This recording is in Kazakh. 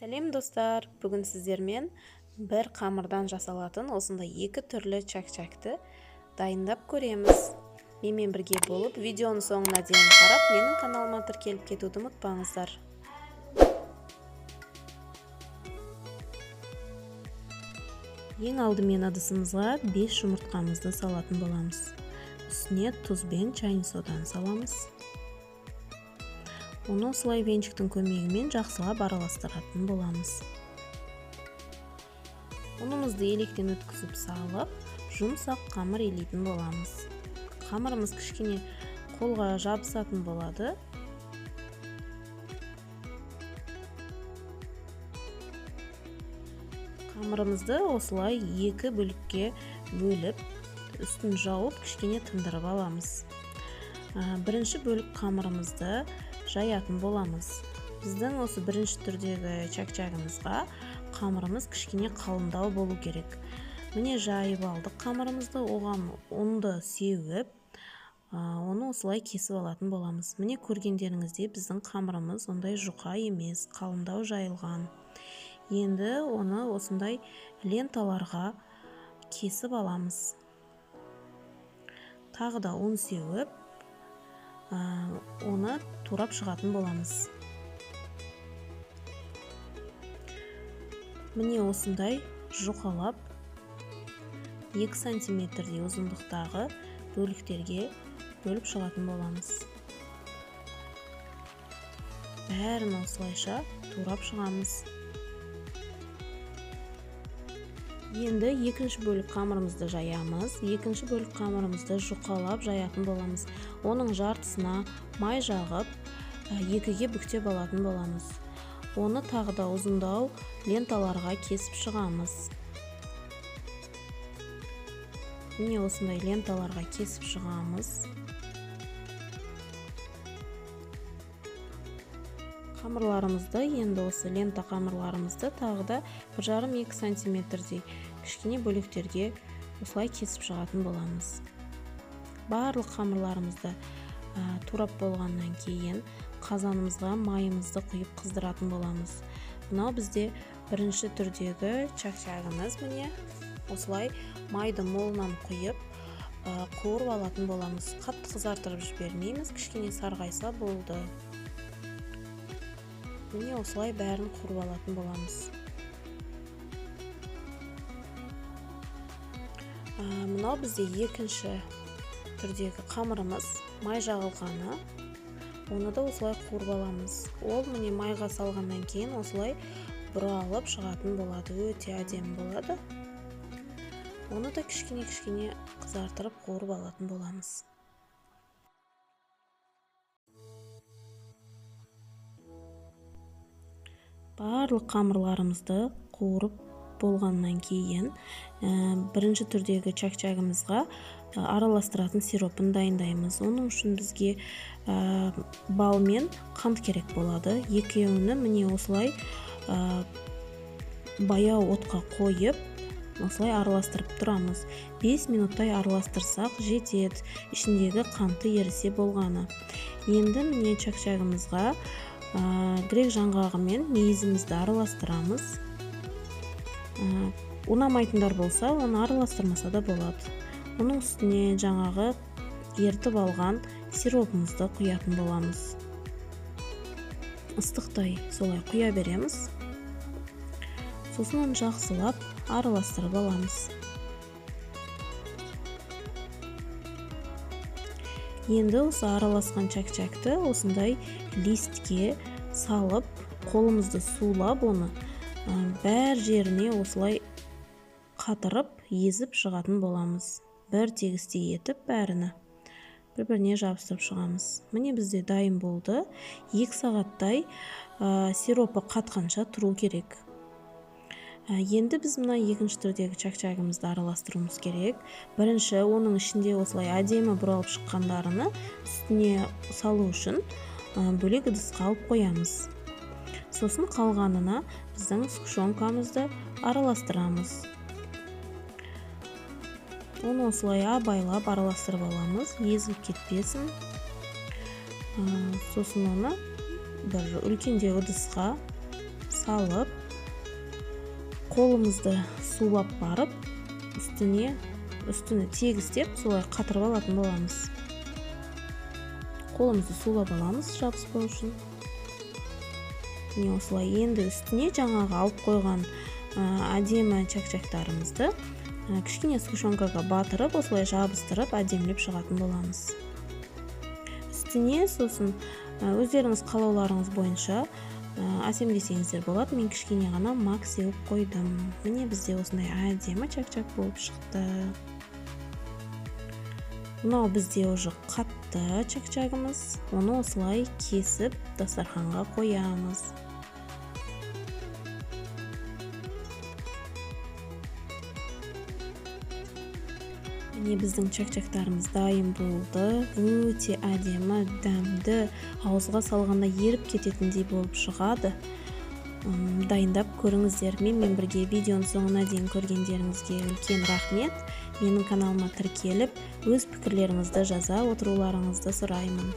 Сәлем достар, бүгін сіздермен бір қамырдан жасалатын осындай екі түрлі чак-чакты дайындап көреміз. Менімен бірге болып, видеоның соңына дейін қарап, менің каналыма тіркеліп кетуді ұмытпаңыздар. Ең алдымен ыдысымызға 5 жұмыртқамызды салатын боламыз. Үстіне тұз бен чайный соданы саламыз. Оны осылай венчиктің көмегімен жақсылап араластыратын боламыз. Ұнымызды електен өткізіп салып, жұмсақ қамыр илейтін боламыз. Қамырымыз кішкене қолға жабысатын болады. Қамырымызды осылай екі бөлікке бөліп, үстін жауып, кішкене тындырып аламыз. Бірінші бөлік қамырымызды жаятын боламыз. Біздің осы бірінші түрдегі чак-чагымызға қамырымыз кішкене қалыңдау болу керек. Міне жайып алдық қамырымызды, оған ұнды сеуіп, оны осылай кесіп алатын боламыз. Міне көргендеріңіздей біздің қамырымыз ондай жұқа емес, қалыңдау жайылған. Енді оны осындай ленталарға кесіп аламыз. Тағы да ұн сеуіп, оны турап шығатын боламыз. Міне осындай жұқалап 2 сантиметрдей ұзындықтағы бөліктерге бөліп шығатын боламыз. Бәрін осылайша турап шығамыз. Енді екінші бөлік қамырымызды жаямыз. Екінші бөлік қамырымызды жұқалап жаятын боламыз. Оның жартысына май жағып, екіге бүктеп алатын боламыз. Оны тағы да ұзындау ленталарға кесіп шығамыз. Міне осындай ленталарға кесіп шығамыз. Қамырларымызды, енді осы лента қамырларымызды тағы да бір жарым екі сантиметрдей кішкене бөліктерге осылай кесіп шығатын боламыз. Барлық қамырларымызды турап болғаннан кейін қазанымызға майымызды құйып қыздыратын боламыз. Мынау бізде бірінші түрдегі чак-чагымыз. Міне осылай майды молынан құйып, қуырып алатын боламыз. Қатты қызартырып жібермейміз, кішкене сарғайса болды. Міне осылай бәрін қуырып алатын боламыз. Мынау бізде екінші түрдегі қамырымыз, май жағылғаны. Оны да осылай қуырып аламыз. Ол міне майға салғаннан кейін осылай бұралып шығатын болады, өте әдемі болады. Оны да кішкене-кішкене қызартырып қуырып алатын боламыз. Барлық қамырларымызды қуырып болғаннан кейін, бірінші түрдегі чак-чагымызға араластыратын сиропын дайындаймыз. Оның үшін бізге бал мен қант керек болады. Екеуіні міне осылай баяу отқа қойып, осылай араластырып тұрамыз. 5 минуттай араластырсақ жетеді, ішіндегі қанты ерісе болғаны. Енді міне чак-чагымызға грек жаңғағы мен мейізімізді араластырамыз. Ұнамайтындар болса, оны араластырмаса да болады. Оның үстіне жаңағы ертіп алған сиропымызды құятын боламыз. Ыстықтай солай құя береміз. Сосын оны жақсылап араластырып аламыз. Енді осы араласқан чак-чакты осындай листке салып, қолымызды сулап, оны бәр жеріне осылай қатырып, езіп шығатын боламыз. Бір тегістей етіп бәріні бір-біріне жабыстырып шығамыз. Міне бізде дайын болды. 2 сағаттай сиропы қатқанша тұру керек. Енді біз мына екінші түрдегі чак-чагымызды араластыруымыз керек. Бірінші оның ішінде осылай әдемі бұралып шыққандарыны үстіне салу үшін бөлек ыдысқа алып қоямыз. Сосын қалғанына біздің сгущенкамызды араластырамыз. Оны осылай абайлап араластырып аламыз, езіліп кетпесін. Сосын оны бір үлкендеу ыдысқа салып, қолымызды сулап барып, үстіні тегістеп, солай қатырып алатын боламыз. Қолымызды сулап аламыз жабыспау үшін. Міне осылай енді үстіне жаңағы алып қойған әдемі чак-чактарымызды кішкене сгущенкаға батырып, осылай жабыстырып, әдемілеп шығатын боламыз. Үстіне сосын өздеріңіз қалауларыңыз бойынша әсемдесеңіздер болады. Мен кішкене ғана мак сеуіп қойдым. Міне бізде осындай әдемі чак-чак болып шықты. Мынау бізде уже қатты чак-чагымыз. Оны осылай кесіп дастарханға қоямыз. Міне біздің чак-чактарымыз дайын болды. Өте әдемі, дәмді, ауызға салғанда еріп кететіндей болып шығады. Дайындап көріңіздер. Менімен бірге видеоның соңына дейін көргендеріңізге үлкен рахмет. Менің каналыма тіркеліп, өз пікірлеріңізді жаза отыруларыңызды сұраймын.